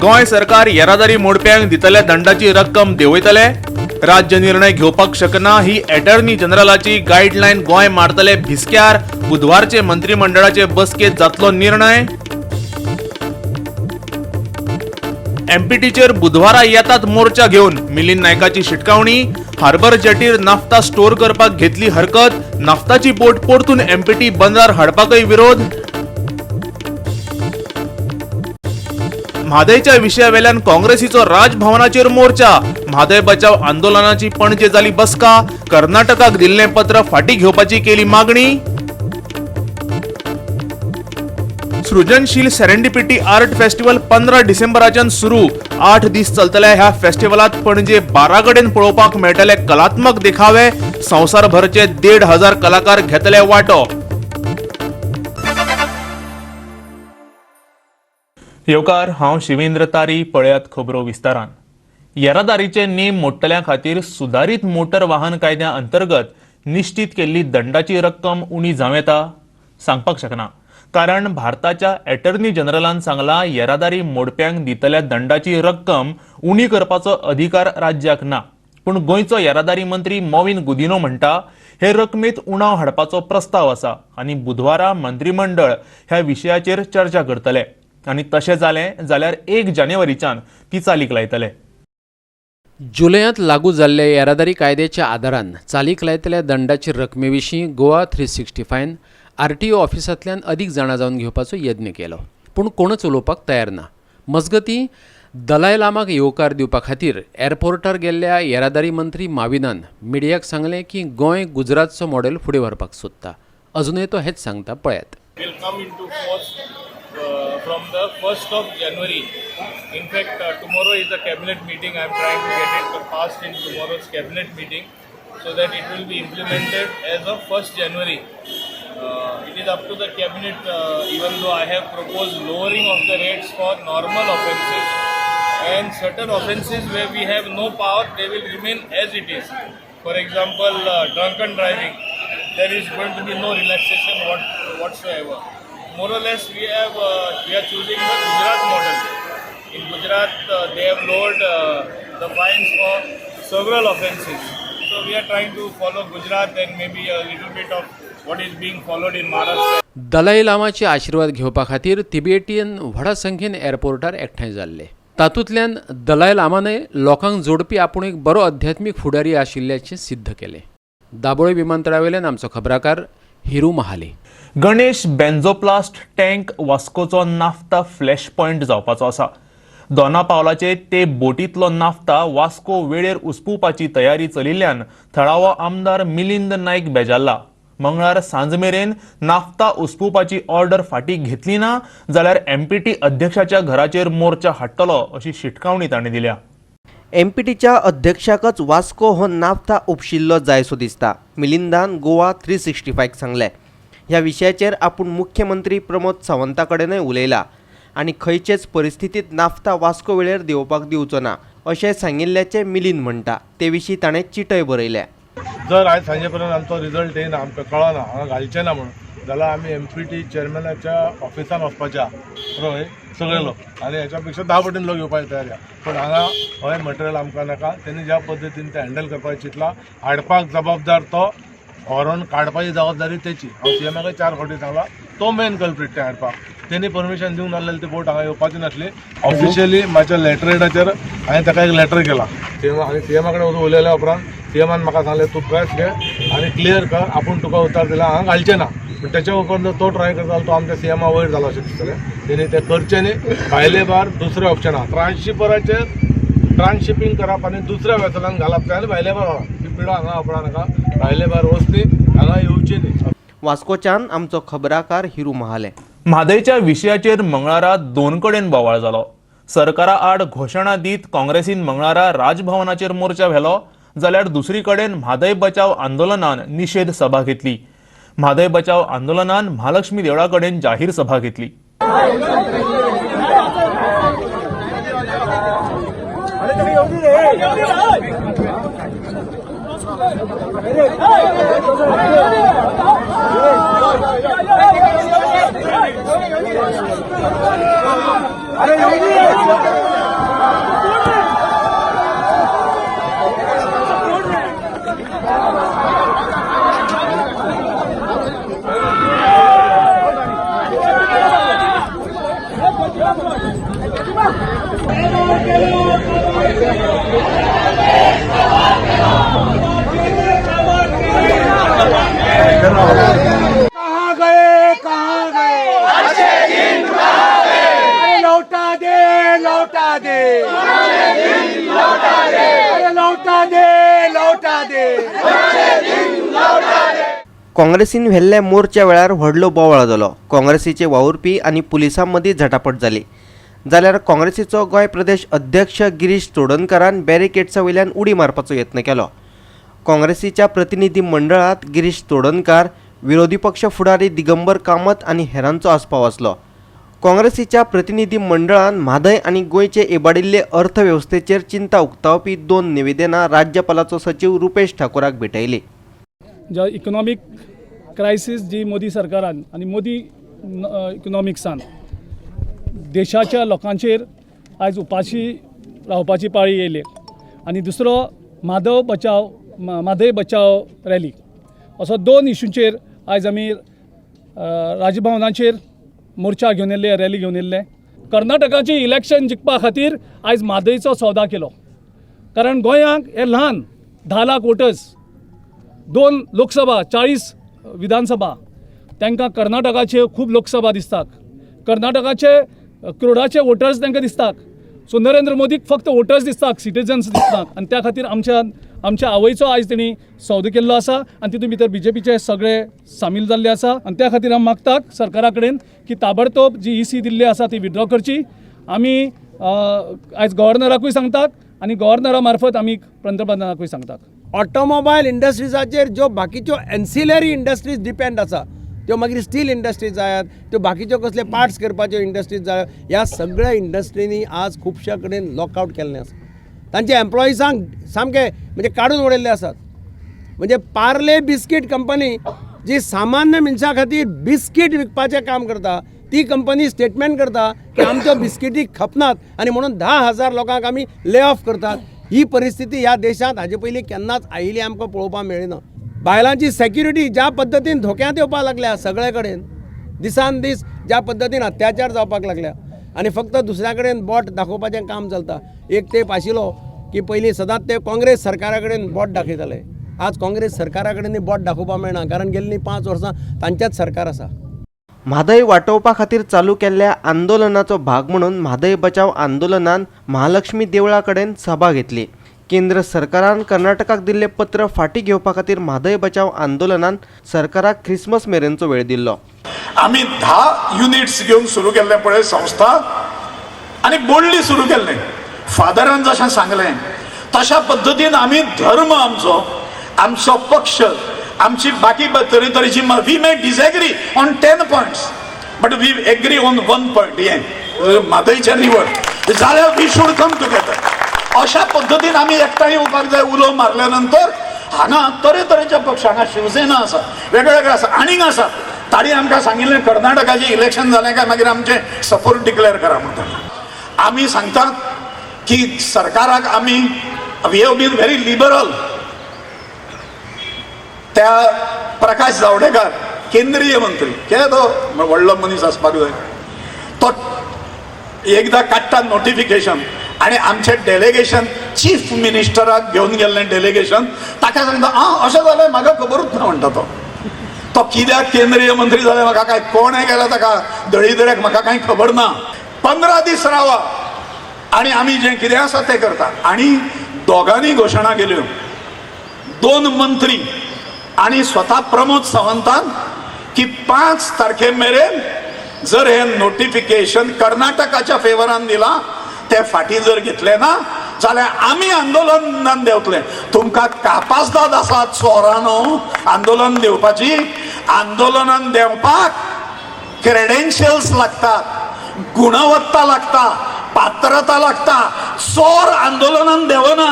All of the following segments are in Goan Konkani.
गोंय सरकार येरादारी मोडप्यांक दितले दंडाची रक्कम देंवयतले. राज्य निर्णय घेवपाक शकना ही अटर्नी जनरलाची गायडलायन गोंय मारतले भिस्क्यार. बुधवारचे मंत्रिमंडळाचे बसकेत जातलो निर्णय. एमपीटीचेर बुधवारा येतात मोर्चा घेवन मिलिंद नायकाची शिटकावणी. हार्बर जेटीर नाफ्ता स्टोर करपाक घेतली हरकत. नाफ्ताची बोट परतून एमपीटी बंदरार हाडपाकय विरोध. म्हादयच्या विशयावेल्यान काँग्रेसीचो राजभवनाचेर मोर्चा. म्हादय बचाव आंदोलनाची पणजे जाली बसका. कर्नाटकाक दिल्लें पत्र फाटीं घेवपाची केली मागणी. सृजनशील सेरेंडिपिटी आर्ट फेस्टिवल 15 डिसेंबराच्यान सुरू. 8 दीस चलतल्या ह्या फेस्टिवलात पणजे 12 कडेन पळोवपाक मेळटले कलात्मक देखावे. संवसारभरचे 1500 कलाकार घेतले वांटो. येवकार, हांव शिवेंद्र तारी. पळयात खबरो विस्तारान. येरादारीचे नेम मोडटल्या खातीर सुदारीत मोटर वाहन कायद्या अंतर्गत निश्चीत केल्ली दंडाची रक्कम उणी जावं येता? सांगपाक शकना, कारण भारताच्या अटर्नी जनरलान सांगला येरादारी मोडप्यांक दितल्या दंडाची रक्कम उणी करपाचो अधिकार राज्याक ना. पूण गोंयचो येरादारी मंत्री मॉविन गुदिनो म्हणटा हे रकमेत उणाव हाडपाचो प्रस्ताव आसा आनी बुधवारा मंत्रीमंडळ ह्या विशयाचेर चर्चा करतले आनी तशें जालें जाल्यार 1 जानेवारीच्यान ती चालीक लायतले. जुलयांत लागू जाल्ल्या येरादारी कायद्याच्या आदारान चालीक लायतल्या दंडाची रकमे विशीं गोवा 365 आरटीओ ऑफिसांतल्यान अदीक जाणा जावन घेवपाचो यत्न केलो, पूण कोणच उलोवपाक तयार ना. मजगतीं, दलाय लामाक येवकार दिवपा खातीर एअरपोर्टार गेल्ल्या येरादारी मंत्री माविनान मिडियाक सांगलें की गोंय गुजरातचो मॉडेल फुडें व्हरपाक सोदता. अजुनय तो हेच सांगता, पळयात. Will come into force from the 1st of January. In fact, tomorrow is the cabinet meeting. I am trying to get it passed in tomorrow's cabinet meeting so that it will be implemented as of 1st January. It is up to the cabinet, even though I have proposed lowering of the rates for normal offences and certain offences where we have no power, they will remain as it is. For example, drunken driving, there is going to be no relaxation whatsoever. More or less, we are choosing the Gujarat model. In Gujarat, they have lowered the fines for several offences. So we are trying to follow Gujarat and maybe a little bit of what is being followed in Maharashtra. Dalai लामाचे आशिर्वाद घेवपा खातीर तिबेटियन व्हडा संख्येन एअरपोर्टार एकठांय जाल्ले. तातूंतल्यान दलाय लामानय लोकांक जोडपी आपूण एक बरो अध्यात्मीक फुडारी आशिल्ल्याचें सिद्ध केलें. दाबोळे विमानतळावेल्यान आमचो खबराकार Hiru Mahale. Ganesh बेंझोप्लास्ट tank वास्कोचो naphtha flash point जावपाचो आसा. दोना पावलाचे ते बोटींतलो नाफ्ता वास्को वेळेर उसपुपाची तयारी चलिल्ल्यान थळावो आमदार मिलिंद नायक बेजारला. मंगळार सांजमेरेन नाफ्ता उसपुपाची ऑर्डर फाटीं घेतली ना जाल्यार एमपीटी अध्यक्षाच्या घराचेर मोर्चा हाडटलो अशी शिटकावणी ताणें दिल्या. एमपीटीच्या अध्यक्षाकच वास्को हो नाफ्ता उपशिल्लो जायसो दिसता. मिलिंदान गोवा 365 सांगलें, ह्या विशयाचेर आपूण मुख्यमंत्री प्रमोद सावंता कडेनय उलयला आनी खंयचेच परिस्थितींत नाफ्ता वास्को वेळेर देंवपाक दिवचो ना अशें सांगिल्ल्याचें मिलिंद म्हणटा. ते विशीं ताणें चिटय बरयल्या. जर आयज सांजे पर्यंत आमचो रिजल्ट येयना, आमकां कळना हांगा घालचें ना म्हणून, जाल्यार आमी एमपीटी चेअरमॅनाच्या ऑफिसान वचपाचे आहा सगळे लोक आनी हेच्या पेक्षा 10 पटीन लोक येवपाची तयारी आहा. पूण हांगा हय मटेरियल आमकां नाका. तेणी ज्या पद्दतीन तें हँडल करपाचें चिंतलां, हाडपाक जबाबदार तो, व्हरोन काडपाची जबाबदारी तेची. हांव सीएमाकय 4 फावटी सांगलां, तो मेन कल्प्रीट तें हाडपाक. तेणी परमिशन दिवंक नासलें, ती बोट हांगा येवपाची नासली. ऑफिशियली म्हाज्या लेटरेडाचेर हांवें ताका एक लेटर केला सीएम आनी सीएमा कडेन वचून उलयल्या उपरांत सीएमान म्हाका सांगलें, तूं प्रेस घे आनी क्लियर कर, आपूण तुका उतर दिला हांगा घालचें ना. पूण तेच्या उपरांत तो ट्राय करता, तो आमच्या सीएमा वयर जालो अशें दिसतलें. तेणी तें करचें न्ही. भायले भायर दुसरें ऑप्शन आहा, ट्रान्सशिपराचेर ट्रान्सशिपींग करप आनी दुसऱ्या वेसलान घालप तें आनी भायले भायर व्हरप. ती पिडो हांगा वापरा नाका, भायले भायर वचनी, हांगा येवची न्ही. वास्कोच्यान आमचो खबराकार हिरू महाले. म्हादयच्या विशयाचेर मंगळारा 2 कडेन बोवाळ जालो. सरकारा आड घोशणा दीत काँग्रेसीन मंगळारा राजभवनाचेर मोर्चा व्हेलो, जाल्यार दुसरी कडेन म्हादय बचाव आंदोलनान निशेध सभा घेतली. म्हादय बचाव आंदोलनान महालक्ष्मी देवळा कडेन जाहीर सभा घेतली. दे, अरे लौटा दे, लौटा दे. काँग्रेसीन व्हेल्ल्या मोर्च्या वेळार व्हडलो बोवाळ जालो. काँग्रेसीचे वावुरपी आनी पुलिसां मदीं झटापट जाली. जाल्यार काँग्रेसीचो गोंय प्रदेश अध्यक्ष गिरीश चोडणकारान बॅरिकेड्सा वयल्यान उडी मारपाचो यत्न केलो. काँग्रेसीच्या प्रतिनिधी मंडळांत गिरीश चोडणकार, विरोधी पक्ष फुडारी दिगंबर कामत आनी हेरांचो आस्पाव आसलो. काँग्रेसीच्या प्रतिनिधी मंडळान म्हादय आनी गोंयचे इबाडिल्ले अर्थवेवस्थेचेर चिंता उक्तावपी 2 निवेदनां राज्यपालाचो सचीव रुपेश ठाकूराक भेटयली. ज्या इकॉनॉमीक क्रायसीस जी मोदी सरकारान आनी मोदी इकॉनॉमिक्सान देशाच्या लोकांचेर आयज उपाशी रावपाची पाळी येयली. आनी दुसरो माधव बचाव म्हादय बचाव रॅली, असो 2 इशूंचेर आयज आमी राजभवनाचेर मोर्चा घेवन येयल्ले, रॅली घेवन येयल्ले. कर्नाटकाची इलेक्शन जिखपा खातीर आयज म्हादयचो सौदा केलो, कारण गोंयांक हे ल्हान 10 लाख वोटर्स, 2 लोकसभा, 40 विधानसभा, तांकां कर्नाटकाचे खूब लोकसभा दिसतात, कर्नाटकाचे क्रोडाचे वोटर्स तांकां दिसतात. सो नरेंद्र मोदीक फक्त वोटर्स दिसतात, सिटीजन्स दिसतात. आनी त्या खातीर आमच्या आवयचो आयज तेणी सौदो केल्लो आसा आनी तितून भितर बीजेपीचे सगळे सामील जाल्ले आसा. आनी त्या खातीर आमी मागतात सरकारा कडेन की ताबडतोब जी ई सी दिल्ली आसा ती विथड्रॉ करची. आमी आयज गव्हर्नराकूय सांगतात आनी गव्हर्नरा मार्फत आमी पंतप्रधानाकूय सांगतात. ऑटोमोबायल इंडस्ट्रीजाचेर ज्यो बाकीच्यो एन्सिलरी इंडस्ट्रीज डिपेंड आसा, त्यो मागीर स्टील इंडस्ट्रीज जायात, त्यो बाकीच्यो कसले पार्ट्स करपाच्यो इंडस्ट्रीज जायात, ह्या सगळ्या इंडस्ट्रींनी आज खुबश्या कडेन लॉकआवट केल्लें आसा. तांचे एम्प्लॉइजांक सामके म्हणजे काडून उडयल्ले आसात. म्हणजे पार्ले बिस्कीट कंपनी जी सामान्य मनशां खातीर बिस्कीट विकपाचें काम करता, ती कंपनी स्टेटमेंट करता की आमच्यो बिस्किटी खपनात आनी म्हणून 10,000 लोकांक आमी ले ऑफ करतात. ही परिस्थिती ह्या देशांत हाजे पयलीं केन्नाच आयिल्ली आमकां पळोवपाक मेळना. बायलांची सेक्युरिटी ज्या पद्दतीन धोक्यांत येवपाक लागल्या सगळे कडेन, दिसान दीस ज्या पद्दतीन अत्याचार जावपाक लागल्या आनी फक्त दुसऱ्या कडेन बोट दाखोवपाचें काम चलता. एक तेंप आशिल्लो की पयलीं सदांच ते काँग्रेस सरकारा कडेन बोट दाखयताले, आज काँग्रेस सरकारा कडेन बोट दाखोवपाक मेळना, कारण गेल्लीं 5 वर्सां तांचेंच सरकार आसा. म्हादय वाटोवपा खातीर चालू केल्ल्या आंदोलनाचो भाग म्हणून म्हादय बचाव आंदोलनान महालक्ष्मी देवळा कडेन सभा घेतली. केंद्र सरकारान कर्नाटकाक दिल्लें पत्र फाटीं घेवपा खातीर म्हादय बचाव आंदोलनान सरकाराक ख्रिसमस मेरेनचो वेळ दिल्लो. आमी 10 युनिट्स घेवन सुरू केल्लें पळय संस्था आनी बोल्डली सुरू केल्लें. फादरान जशें सांगलें तशा पद्दतीन आमी धर्म आमचो, आमचो पक्ष, आमची बाकी तरेतरेची, we may disagree on 10 points but we agree on 1 point, हें म्हादयचें निवड जाल्यार we should come together. अशा पद्दतीन आमी एकठांय येवपाक जाय. उलो मारल्या नंतर हांगा तरेतरेचे पक्ष, हांगा शिवसेना आसा, वेगवेगळे आसा, आनीक आसा. ताणी आमकां सांगिल्लें कर्नाटकाचें इलेक्शन जालें काय मागीर आमचें सपोर्ट डिक्लेअर करा म्हणटा. आमी सांगतात की सरकाराक आमी we have been very liberal. त्या प्रकाश जावडेकर केंद्रीय मंत्री, केदो व्हडलो मनीस आसपाक जाय, तो एकदां काडटा नोटिफिकेशन आनी आमचें डेलिगेशन चीफ मिनिस्टराक घेवन गेल्लें डेलिगेशन ताका सांगता, आं अशें जालें म्हाका खबरूच ना म्हणटा तो. तो कित्याक केंद्रीय मंत्री जालें म्हाका काय कोणें गेला ताका दळिद्र्याक म्हाका कांय खबर ना. 15 दीस रावा आनी आमी जें कितें आसा तें करता. आनी दोगांनी घोशणा केल्यो, 2 मंत्री आनी स्वता प्रमोद सावंतान, की 5 तारखे मेरेन जर हे नोटिफिकेशन कर्नाटकाच्या फेवरान दिलां ते फाटीं जर घेतले ना जाल्यार आमी आंदोलनान देंवतले. तुमकां कापासदाद आसात चोरानो आंदोलन देवपाची. आंदोलनान देंवपाक क्रेडेन्शियल्स लागतात, गुणवत्ता लागता, पात्रता लागता. चोर आंदोलनान देंवना.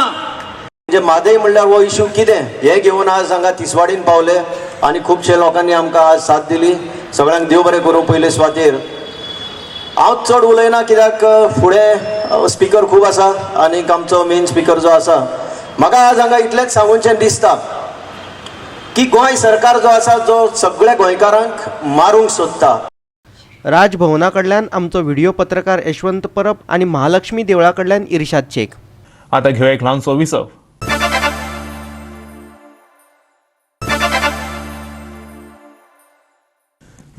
म्हणजे म्हादय म्हणल्यार हो इशू कितें हें घेवन आज हांगा तिसवाडीन पावले आनी खुबशे लोकांनी आमकां आज साथ दिली. सगळ्यांक देव बरें करूं. पयले सुवातेर हांव चड उलयना कित्याक फुडें स्पिकर खूब आसा आनी आमचो मेन स्पिकर जो आसा. म्हाका आज हांगा इतलेंच सांगूचें दिसता की गोंय सरकार जो आसा जो सगळ्या गोंयकारांक मारूंक सोदता. राजभवना कडल्यान आमचो व्हिडिओ पत्रकार यशवंत परब आनी महालक्ष्मी देवळा कडल्यान इर्शाद शेख. आता घेवया एक ल्हानसो विसव.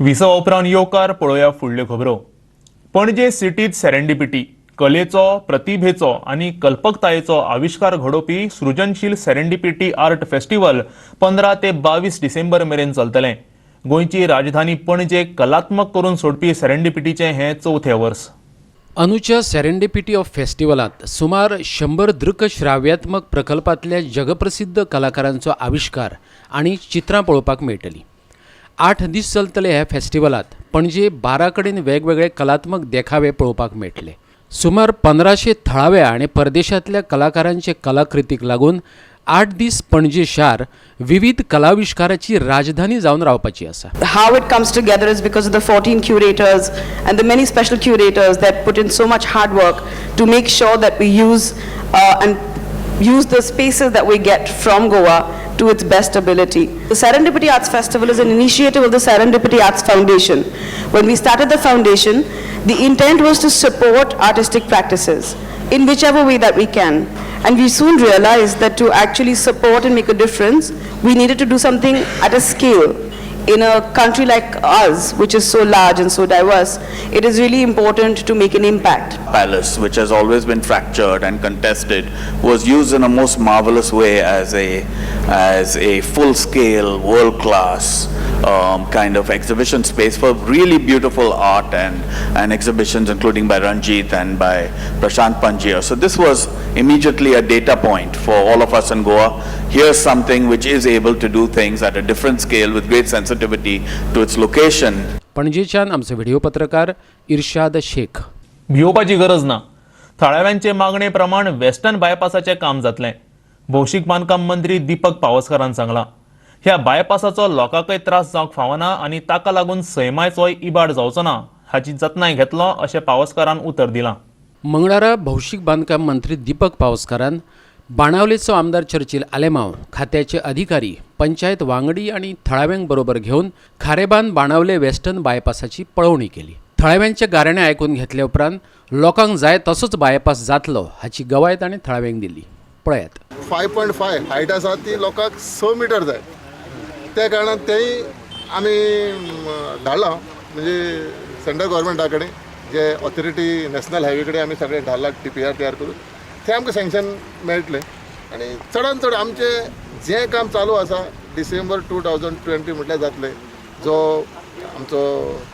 विसवा उपरांत येवकार, पळोवया फुडल्यो खबरो. पणजे सिटीत सेरेंडिपिटी. कलेचो, प्रतिभेचो आनी कल्पकतायेचो आविश्कार घडोवपी सृजनशील सेरेंडिपिटी आर्ट फेस्टिवल 15 ते 22 डिसेंबर मेरेन चलतलें. गोंयची राजधानी पणजे कलात्मक करून सोडपी सेरेंडिपिटीचें हें चवथें वर्स. अनुच्या सेरेंडिपिटी ऑफ फेस्टिवलांत सुमार 100 दृकश्राव्यात्मक प्रकल्पांतल्या जगप्रसिद्ध कलाकारांचो आविश्कार आनी चित्रां पळोवपाक मेळटलीं. 8 दीस चलतले ह्या फेस्टिवलांत पणजे 12 कडेन वेगवेगळे कलात्मक देखावे पळोवपाक मेळटले. सुमार 1500 थळाव्या आनी परदेशांतल्या कलाकारांचे कलाकृतीक लागून 8 दीस पणजे शार विविध कलाविश्काराची राजधानी जावन रावपाची आसा. How it comes together is because of the 14 curators and the many special curators that put in so much hard work to make sure that we use and use the spaces that we get from Goa to its best ability. The Serendipity Arts Festival is an initiative of the Serendipity Arts Foundation. When we started the foundation, the intent was to support artistic practices in whichever way that we can. And we soon realized that to actually support and make a difference, we needed to do something at a scale. In a country like ours, which is so large and so diverse, it is really important to make an impact. Palace, which has always been fractured and contested, was used in a most marvelous way as a full-scale, world-class kind of exhibition space for really beautiful art and exhibitions, including by Ranjit and by Prashant Panjiar. So this was immediately a data point for all of us in Goa. Here's something which is able to do things at a different scale with great sensitivity to its location. पणजेच्यान आमचो व्हिडिओ पत्रकार इर्शाद शेख. भियोवपाची गरज ना. थळाव्यांचे मागणे प्रमाण वेस्टर्न बायपासाचें काम जातलें, भौशीक बांदकाम मंत्री दीपक पावसकारान सांगलां. ह्या बायपासाचो लोकांकय त्रास जावंक फावना आनी ताका लागून सैमाचोय इबाड जावचो ना हाची जतनाय घेतलो अशें पावसकारान उतर दिलां. मंगळारा भौशीक बांदकाम मंत्री दीपक पावसकारान बाणावलेचो आमदार चर्चिल आलेमाव, खात्याचे अधिकारी, पंचायत वांगडी आनी थळाव्यांक बरोबर घेवन खारेबांद बाणावले वेस्टर्न बायपासाची पळोवणी केली. थळाव्यांचे गाराणें आयकून घेतले उपरांत लोकांक जाय तसोच बायपास जातलो हाची गवाय ताणें थळाव्यांक दिली. पळयात. 5.5 हायट आसा ती लोकांक 6 मिटर जाय, त्या कारणान तेंय आमी धाडलां म्हणजे सेंट्रल गव्हर्मेंटा कडेन, जे ऑथॉरिटी नॅशनल हायवे कडेन आमी सगळें धाडलां DPR तयार करून, तें आमकां सँक्शन मेळटलें. आनी चडान चड आमचें जें काम चालू आसा डिसेंबर 2020 म्हटल्यार जातलें. जो आमचो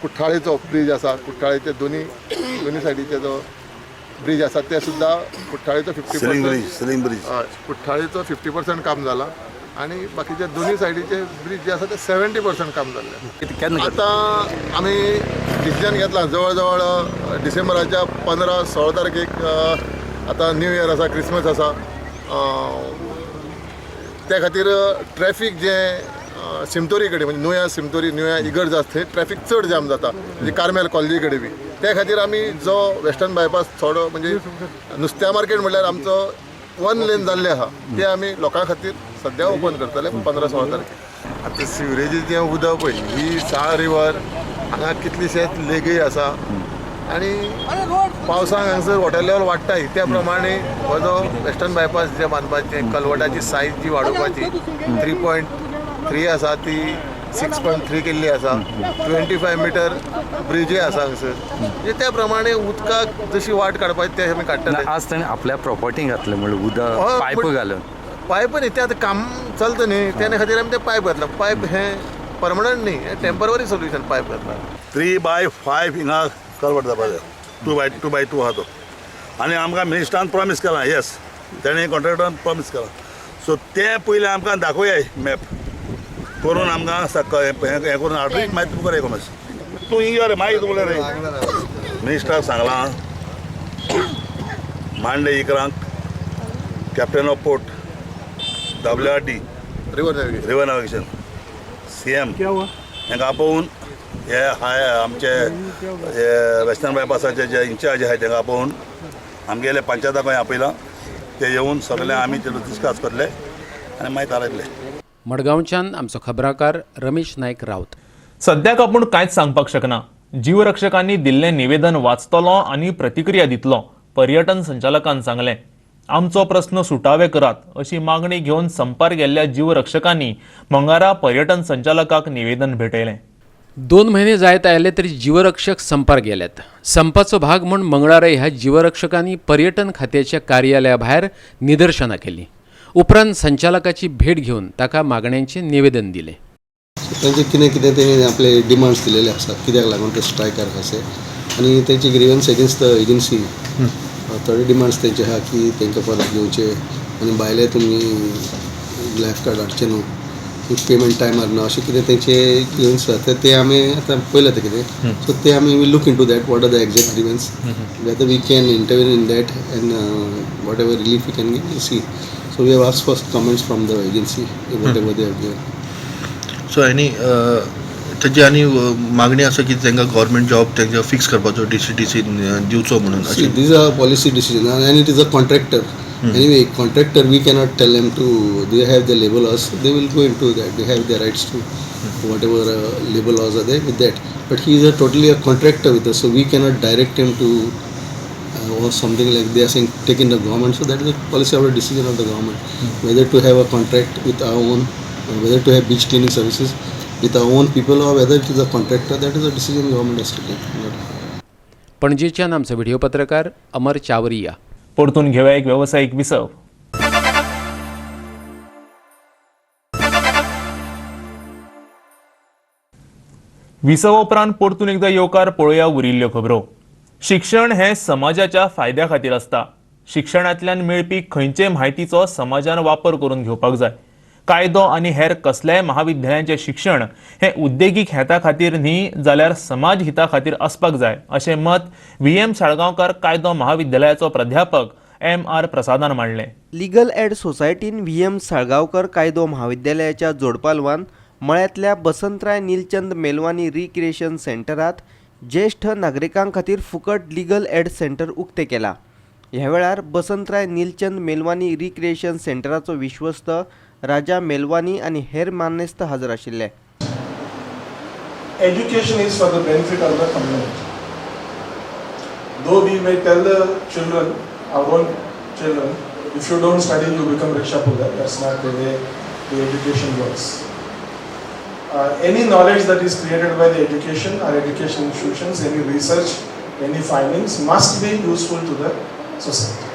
कुठ्ठाळेचो ब्रीज आसा, कुठ्ठाळेचे दोनी सायडीचे जो ब्रीज आसा ते सुद्दां कुठ्ठाळेचो 50% ब्रीज, हय, कुठ्ठाळेचो 50% काम जाला आनी बाकीचे दोनी सायडीचे ब्रीज जे आसा ते 70% काम जाल्लें. आतां आमी डिसिजन घेतला जवळ जवळ डिसेंबराच्या 15-16 तारखेक आतां न्यू इयर आसा, क्रिसमस आसा, त्या खातीर ट्रॅफीक जें सिमतोरी कडेन म्हणजे नुया सिमतोरी नुया इगर्ज आसा थंय ट्रॅफीक चड जाम जाता, म्हणजे कार्मेल कॉलेजी कडेन बी. त्या खातीर आमी जो वेस्टर्न बायपास थोडो म्हणजे नुस्त्या मार्केट म्हणल्यार आमचो 1 लेन जाल्ले आसा ते आमी लोकां खातीर सद्या ओपन करतले 15-16 तारखेर. आतां सिवरेजीचें उदक पळय ही साळ रिवर हांगा कितलीशेच लेगय आसा आनी पावसाक हांगसर वॉटर लेवल वाडटाय, त्या प्रमाणे हो जो वेस्टर्न बायपास जे बांदपाचें कलवटाची सायज जी वाडोवपाची 3.3 आसा ती 6.3 केल्ली आसा, 25 मिटर ब्रिजय आसा हांगसर, म्हणजे त्या प्रमाणे उदकाक जशी वाट काडपाची ते आमी काडटले. आज ताणें आपल्या प्रॉपर्टी घातलें म्हणल्यार उदक पायप घालून, पायप न्ही तें आतां काम चलता न्ही त्या खातीर आमी तें पायप घातलां. पायप हें परमनंट न्ही, हें टेम्पररी सोल्युशन पायप घातलां. 3/5 हिंगा कलवट जावपा जाय, 2/2 आहा तो. आनी आमकां मिनिस्टरान प्रॉमीस केलां, येस तेणें कॉन्ट्रॅक्टरान प्रॉमीस केलां, सो तें पयलें आमकां दाखोवया मॅप करून आमकां हें करून हाडून मागीर तुमकां रे मातशें तूं यो रे मागीर तुका रे मिनिस्टराक सांगलां मांडे इकरांक captain of port WRD river navigation CM हांकां आपोवन हे हाय आमचे हे वेस्टर्न बायपासाचे जे इन्चार्ज आहाय तांकां आपोवन आमगेले पंचायताकूय आपयलां, ते येवन सगळे आमी ते डिस्कस करले आनी मागीर थारायतले. मडगांवच्यान आमचो खबराकार रमेश नायक राऊत. सद्याक आपूण कांयच सांगपाक शकना. जीवरक्षकांनी दिल्लें निवेदन वाचतलो आनी प्रतिक्रिया दितलो, पर्यटन संचालकान सांगलें. आमचो प्रस्न सुटावे करात अशी मागणी घेवन संपार गेल्ल्या जीवरक्षकांनी मंगारा पर्यटन संचालकाक निवेदन भेटयलें. 2 म्हयने जायत आयले तरी जीवरक्षक संपार गेल्यात. संपाचो भाग म्हूण मंगळारा ह्या जीवरक्षकांनी पर्यटन खात्याच्या कार्यालया भायर निदर्शनां केलीं. उपरांत संचालकाची भेट घेवन ताका मागण्यांचें निवेदन दिलें. तांचे कितें कितें तेणी आपले डिमांड्स दिलेले आसात कित्याक लागून ते स्ट्रायकार आसे आनी तेंचे ग्रिवन्स एगेन्स्ट the agency थोडे डिमांड्स तेंचे आहा की तांकां परत घेवचे आनी भायले तुमी लायफ कार्ड हाडचे न्हू, पेमेंट टायमार ना, अशें कितें तेंचे ग्रिवन्स आसा ते आमी आतां पळयलां ते कितें. सो ते आमी we look into that, what are the exact grievance, whether we can intervene in that and whatever relief we can give, see. So we have asked for comments from the agency, whatever they have given. So आनी ताजी आनी मागणी आसा की तांकां गव्हर्मेंट जॉब तांकां फिक्स करपाचो DCTC दिवचो म्हणून. See, these are policy decision and it is a contractor. Anyway, contractor, we cannot tell them to, they have the labor laws, they will go into that, they have their rights to whatever labor laws are there with that. But he is a totally a contractor with us, so we cannot direct him to or something like they are saying taking the government. So that is a policy of the decision of the government, whether to have a contract with our own, or whether to have beach cleaning services with our own people or whether it is a contractor, that is a decision government has to take. पणजेच्यान आमचो व्हिडिओ पत्रकार अमर चावरिया. परतून घेवया एक वेवसायीक विसव. विसवा उपरांत परतून एकदा येवकार पळोवया उरिल्ल्यो खबरो. शिक्षण हें समाजाच्या फायद्या खातीर आसता. शिक्षणांतल्यान मेळपी खंयचे म्हायतीचो समाजान वापर करून घेवपाक जाय. कायदो आनी हेर कसल्याय महाविद्यालयांचें शिक्षण हें उद्देगीक हेता खातीर न्ही जाल्यार समाज हिता खातीर आसपाक जाय अशें मत व्ही.एम. साळगांवकार कायदो महाविद्यालयाचो प्राध्यापक एम.आर. प्रसादान मांडलें. लिगल एड सोसायटीन व्ही.एम. साळगांवकर कायदो म्हाविद्यालयाच्या जोडपालवान मळ्यांतल्या बसंतराय नीलचंद मेलवानी रिक्रिएशन सेंटरात ज्येश्ठ नागरिकां खातीर फुकट लिगल एड सेंटर उक्तें केलां. ह्या वेळार बसंतराय नीलचंद मेलवानी रिक्रिएशन सेंटराचो विश्वस्त राजा मेलवानी आनी हेर मानेस्त हजर आशिल्ले. Education is for the benefit of the community. Though we may tell the children, our own children, if you don't study you become rickshaw puller, that's not the way the education works. Any knowledge that is created by the education or education institutions, any research, any findings must be useful to the society.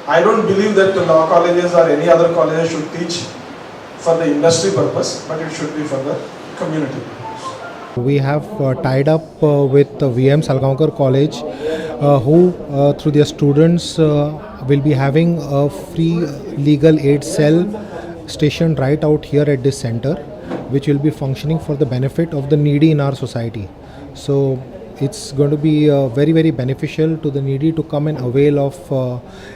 I don't believe that the law colleges or any other colleges should teach for the industry purpose, but it should be for the community purpose. We have tied up with the V.M. Salgaonkar College, who through their students will be having a free legal aid cell stationed right out here at this center, which will be functioning for the benefit of the needy in our society. So it's going to be very, very beneficial to the needy to come and avail of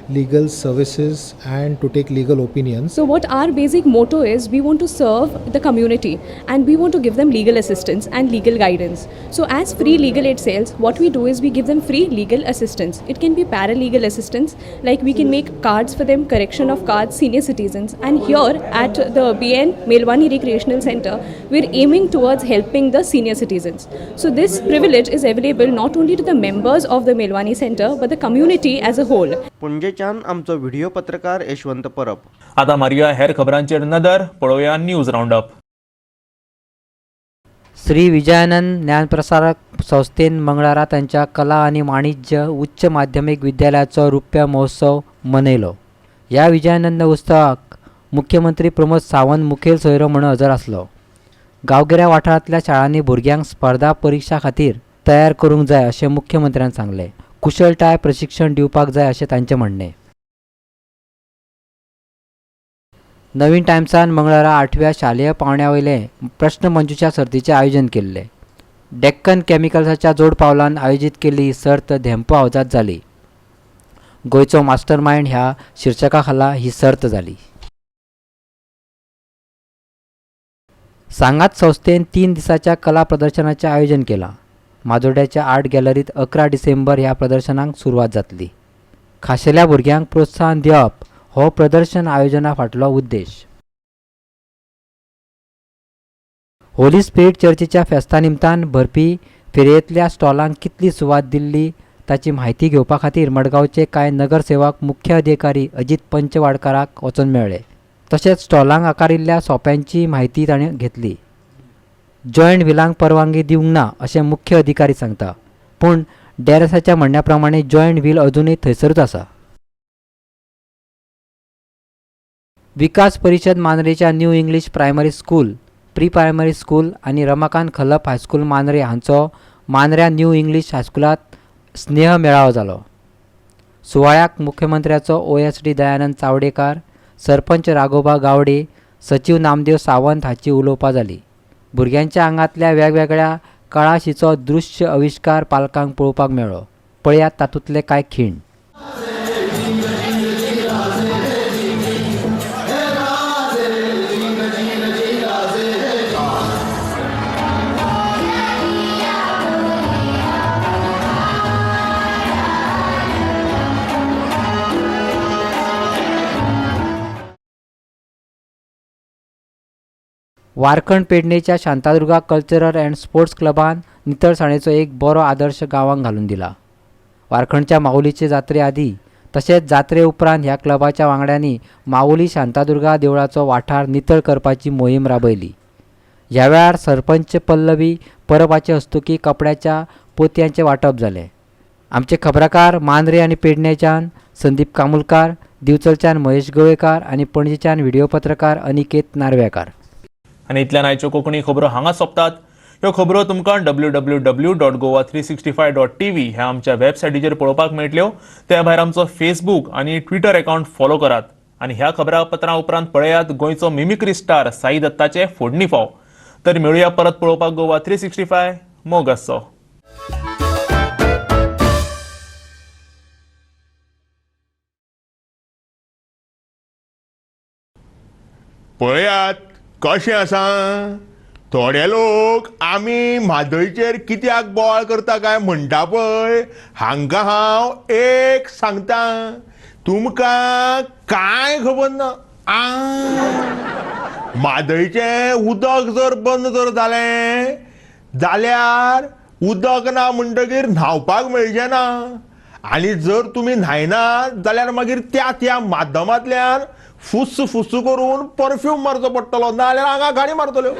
legal services and to take legal opinions. So what our basic motto is, we want to serve the community and we want to give them legal assistance and legal guidance. So as free legal aid cells, what we do is we give them free legal assistance. It can be paralegal assistance, like we can make cards for them, correction of cards, senior citizens. And here at the BN Melwani Recreational Center, we're aiming towards helping the senior citizens. So this privilege is available not only to the members of the Melwani Center, but the community as a whole. पणजेच्यान आमचो व्हिडिओ पत्रकार यशवंत परब. आतां मारया हेर खबरांचेर नदर, पळोवया न्यूज रावंडअप. श्री विजयानंद ज्ञानप्रसारक संस्थेन मंगळारा तांच्या कला आनी वाणिज्य उच्च माध्यमीक विद्यालयाचो रुप्या महोत्सव मनयलो. ह्या विजयानंद उत्सवाक मुख्यमंत्री प्रमोद सावंत मुखेल सोयरो म्हणून हजर आसलो. गांवगिऱ्या वाठारांतल्या शाळांनी भुरग्यांक स्पर्धा परिक्षा खातीर तयार करूंक जाय अशें मुख्यमंत्र्यान सांगलें. कुशळटाय प्रशिक्षण दिवपाक जाय अशें तांचें म्हणणें. नवीन टायम्सान मंगळारा 8व्या शालेय पावंड्या वयले प्रश्नमंजुषा सर्तीचें आयोजन केल्लें. डेक्कन केमिकल्साच्या जोड पावलान आयोजीत केल्ली ही सर्त धेंपो हावजांत जाली. गोंयचो मास्टर मायंड ह्या शीर्षका खाला ही सर्त जाली. सांगात संस्थेन 3 दिसांच्या कला प्रदर्शनाचें आयोजन केलां. माजोड्ड्याच्या आर्ट गॅलरीत 11 डिसेंबर ह्या प्रदर्शनाक सुरवात जातली. खाशेल्या भुरग्यांक प्रोत्साहन दिवप हो प्रदर्शन आयोजना फाटलो उद्देश. होली स्पिरिट चर्चीच्या फेस्ता निमतान भरपी फेरयेंतल्या स्टॉलांक कितली सुवात दिल्ली ताची म्हायती घेवपा खातीर मडगांवचे कांय नगरसेवक मुख्य अधिकारी अजीत पंचवाडकाराक वचून मेळ्ळे. तशेंच स्टॉलांक आकारिल्ल्या सोप्यांची म्हायती तांणी घेतली. जॉयंट व्हिलांक परवानगी दिवंक ना अशें मुख्य अधिकारी सांगता, पूण डेरेसाच्या म्हणण्या प्रमाणे जॉयंट व्हील अजुनूय थंयसरूच आसा. विकास परिशद मांद्रेच्या new English primary school, pre primary school आनी रमाकांत खलप हायस्कूल मांद्रे हांचो मांद्र्या न्यू इंग्लीश हायस्कुलांत स्नेह मेळावो जालो. सुवाळ्याक मुख्यमंत्र्याचो OSD Dayanand Chawdekar, sarpanch Raghoba Gawade, सचीव नामदेव सावंत हाची उलोवपां जालीं. भुरग्यांच्या आंगांतल्या वेगवेगळ्या कळाशीचो दृश्य आविश्कार पालकांक पळोवपाक मेळ्ळो. पळयात तातूंतले कांय खीण. वारखंड पेडणेच्या शांतादुर्गा कल्चरल अँड स्पोर्ट्स क्लबान नितळसाणेचो एक बरो आदर्श गांवांक घालून दिला. वारखंडच्या माऊलीचे जात्रे आदी तशेंच जात्रे उपरांत ह्या क्लबाच्या वांगड्यांनी माऊली शांतादुर्गा देवळाचो वाठार नितळ करपाची मोहीम राबयली. ह्या वेळार सरपंच पल्लवी परबाचे हस्तुकीं कपड्याच्या पोतयांचें वांटप जालें. आमचे खबराकार मांद्रे आनी पेडणेच्यान संदीप कामुलकार, दिवचलच्यान महेश गोवेकार आनी पणजेच्यान व्हिडिओ पत्रकार अनिकेत नार्वेकार. आनी इतल्यान आयच्यो कोंकणी खबरो हांगा सोंपतात. ह्यो खबरो तुमकां www.goa365.tv ह्या आमच्या वेबसायटीचेर पळोवपाक मेळटल्यो. त्या भायर आमचो फेसबूक आनी ट्विटर अकावंट फॉलो करात आनी ह्या खबरापत्रां उपरांत पळयात गोंयचो मिमिक्री स्टार साई दत्ताचे फोडणी फाव. तर मेळुया परत पळोवपाक गोवा 365. मोग आसचो. पळयात कशें आसा थोडे लोक आमी म्हादयचेर कित्याक बोवाळ करता काय म्हणटा पळय, हांकां हांव एक सांगता, तुमकां कांय खबर ना. म्हादयचें उदक जर बंद जर जालें जाल्यार उदक ना म्हणटकीर न्हांवपाक मेळचें ना, आनी जर तुमी न्हायनात जाल्यार मागीर त्या त्या माध्यमांतल्यान फुस्स फुस्स करून परफ्यूम मारचो पडटलो, नाजाल्यार हांगा गाडी मारतल्यो.